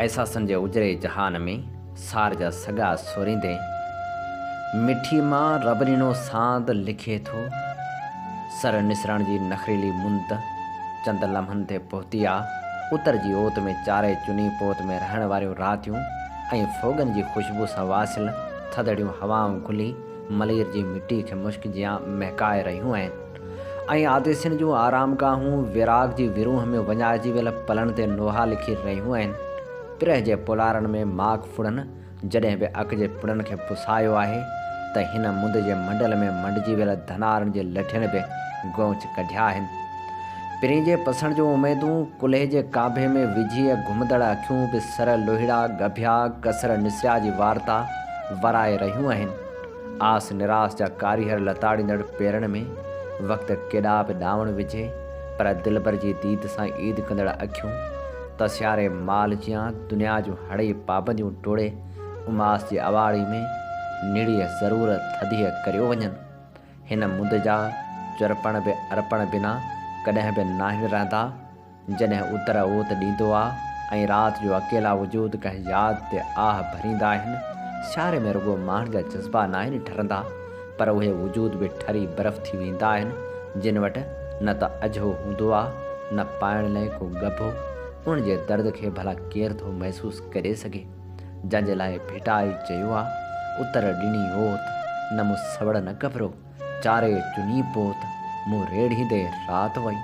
احساسن جي اجري جهان ۾ سار جا سڳا سوريندي مٺي مان رب ڏنو ساند لکي ٿو. سر نسرڻ جي نخريلي مند چند لمحن تي پهتي آ. اتر جي اوت ۾ چارئي چني پوت ۾ رهڻ واريون راتيون ۽ ڦوڳن جي خوشبو سان واسيل ٿڌڙيون هوائون گهلي ملير جي مٽي کي مشڪ جيان مهڪائي رهيون آهن ۽ آديسين جون آرامگاهون ويراڳ جي ورونهه ۾ وڃائجي ويل پلن تي نوحا لکي رهيون آهن. پرهه جي پولارن ۾ ماڪ ڦڙن جڏهن به اک جي پڙن کي پسايو آهي ته هن مند جي منڊل ۾ منڊجي ويل ڌنارن جي لٺين به گونچ ڪڍيا آهن. پرين جي پسڻ جون اميدون ڪلهي جي ڪانڀي ۾ وجهي گهمندڙ اکيون به سر لوهيڙا ڳڀيا ڪسر نسريا جي وارتا ورائي رهيون آهن. آس نراس جا ڪاريهر لتاڙيندڙ پيرن ۾ وقت ڪيڏا به ڏانوڻ وجهي پر دلبر جي ديد سان عيد ڪندڙ اکيون تسياري مال جيان دنيا جون هڙئي پابنديون ٽوڙي اماس جي اواڙي ۾ نڙيء ضرور ٿڌيء ڪريو وڃن. هن مند جا چرپڻ به ارپڻ بنا ڪڏهن به ناهن رهندا. جڏهن اتر اوت ڏيندو آ ۽ رات جو اڪيلا وجود ڪنهن ياد تي آهه ڀريندا آهن. سياري ۾ رڳو ماڻهن جا جذبا ناهن ٺرندا پر اهي وجود به ٺري برف ٿي ويندا آهن جن وٽ نه ته اجهو هوندو آ نه پائڻ لئه ڪو ڳڀو. انهن جي درد کي ڀلا ڪير ٿو محسوس ڪري سگهي. جنهن جي لاء ڀٽائي چيو آ، اتر ڏني اوت، نه مون سوڙ نه گهبرو، چاري چني پوت، مون ريڙهيندي رات وئي.